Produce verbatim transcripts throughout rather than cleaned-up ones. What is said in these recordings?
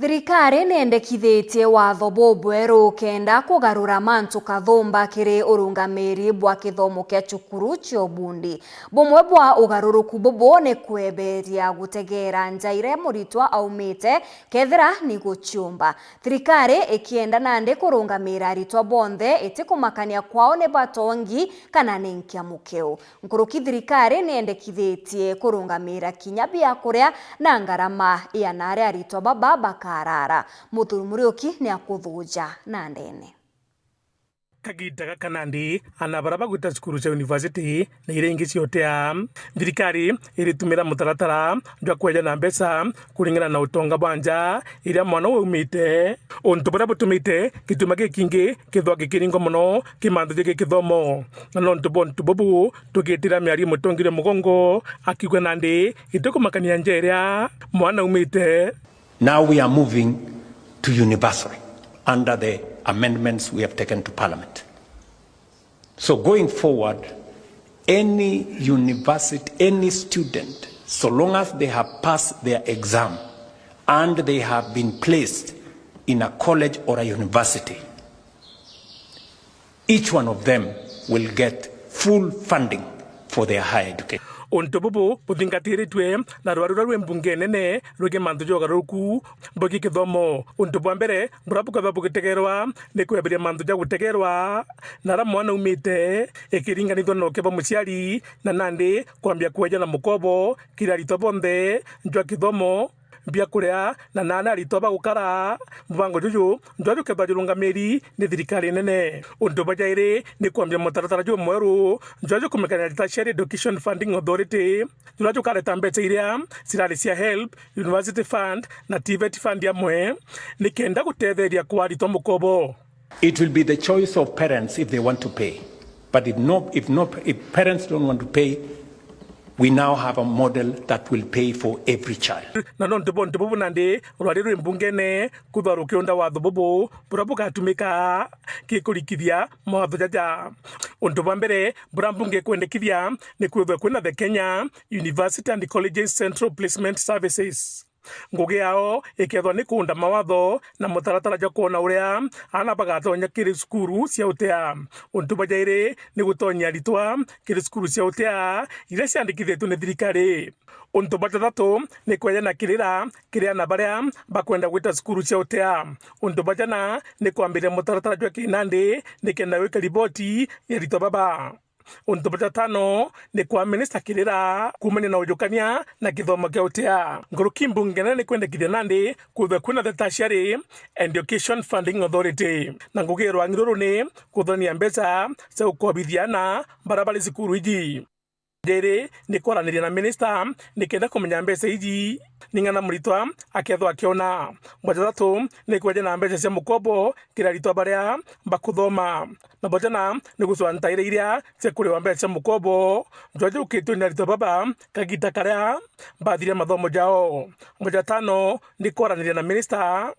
Thirikari niendekithitie watho bubweru kenda kugarura mantu kathumba kiri urungamiri bwa kithomo kia cukuru cia ubundi. Bumwe bwa ugaruruku bubu ni kweberia gutegeera nja iria muritwa aumite kethira ni guciumba. Thirikari ikienda nandi kurungamira aritwa bonthe, itikumakania kwao ni batongi kana ni nkia mukeu. Nkuruki thirikari niendekithitie kurungamira kinya biakuria na ngarama ya naaria aritwa baba bakarara. Muthuri Muriuki ni akuthuja na ndene. Kagiita gaka nandi, ana baria bagwita cukuru cia university na iria ingi cia utea, thirikari iritumira mutaratara jwa kweja na mbeca kuringana na utonga bwa nja iria mwana uu aumite. Untu buria butumite gituma gikingi kithwa gikiringwa mono ki mantu jegii kithomo. Na nontu bwa untu bubu, tugitira miario mutongiria mugongo akiuga nandi itikumakania nja iria mwana aumite. Now we are moving to universal under the amendments we have taken to Parliament. So going forward, any university, any student, so long as they have passed their exam and they have been placed in a college or a university, each one of them will get full funding for their higher education. Untu bubu buthingatiritwe na rwari ruria rwi mbunge nene rwigii mantu ja ugaruruku bwigii kithomo. Untu bwa mbere buria bukethirwa bugitegerwa ni kweberia mantu ja gutegerwa na aria mwana aumite ikiringanithwa na ukeba muciari, na nandi kwambia kweja na mukobo kiri aritwa bonthe jwa kithomo, biakuria, na nani aritwa bagukara. Mubango juju jwa jukethwa jurungamiri ni thirikari nene. Untu bwa jairi ni kwambia mutaratara jumweru jwa jukumikania na Tertiary Education Funding Authority, juria jukareta mbeca iria cirari cia HELB, University Fund na TVET Fund amwe, nikenda gutetheria kwa aritwa mukobo. It will be the choice of parents if they want to pay. But if no, if no, if parents don't want to pay, we now have a model that will pay for every child. Na nontu bwa untu bubu nandi rwari rwi mbungene kuthwa rukiunda watho bubu buria bugatumika gikurikithia mawatho jaja. Untu bwa mbere buria mbunge ikwendekithia ni kwithwe kwina the Kenya University and Colleges Central Placement Services. Ngugi yao ikethwa ni kuunda mawatho na mutaratara jwa kwona uria aana bagatonya kiri cukuru cia utea. Untu bwa jairi ni gutonyia aritwa kiri cukuru cia utea iria ciandikithitue ni thirikari. Untu bwa jathatu ni kweja na kirira kiri aana baria bakwenda gwita cukuru cia utea. Untu bwa jana ni kwambiria mutaratara jwa kinandi nikenda gwika riboti ya aritwa baba. Untu bwa jatano ni kwa minista kirira kuumania na ujukania na kithomo kia utea. Nkuruki mbunge nene ni kwendekithia nandi kwithwe kwina the Tertiary Education Funding Authority. Na ngugi ya rwang'i ruru ni kuthurania mbeca cia gukobithia aana baria bari cukuru iji. Jairi ni kwaraniria na minista nikenda kumenya mbeca iji ning'ana muritwa akethwa akiona. Bwa jathatu ni kweja na mbeca cia mukobo kiri aritwa baria bakuthoma. Na bwa jana ni gucwaa ntaira iria cia kuriwa mbeca cia mukobo jwa jukitwe ni aritwa baba kagita karia bathiria mathomo jao. Bwa jatano ni kwaraniria na minista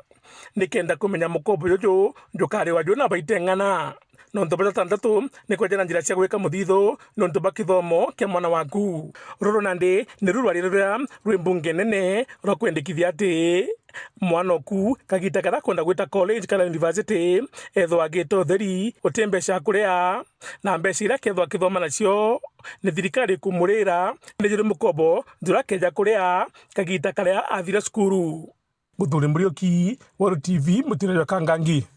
nikenda kumenya mukobo juju jukariwa juu na baita ing'ana. Nontu bwa jatantatu ni kweja na njira cia gwika muthithu nontu bwa kithomo kia mwana waku. Ruru nandi niru rwari ruria rwi mbunge nene rwa kwendekithia ati mwana oku kagita karia akwenda gwita college kana university ethwa agite utheri, uti mbeca akuria, na mbeca iria akethwa akithoma nacio ni thirikari ikumurira ni juri mukobo juria akeja kuria kagita karia athira cukuru. Muthuri Muriuki, Weru TV, mutino jwa Kangangi.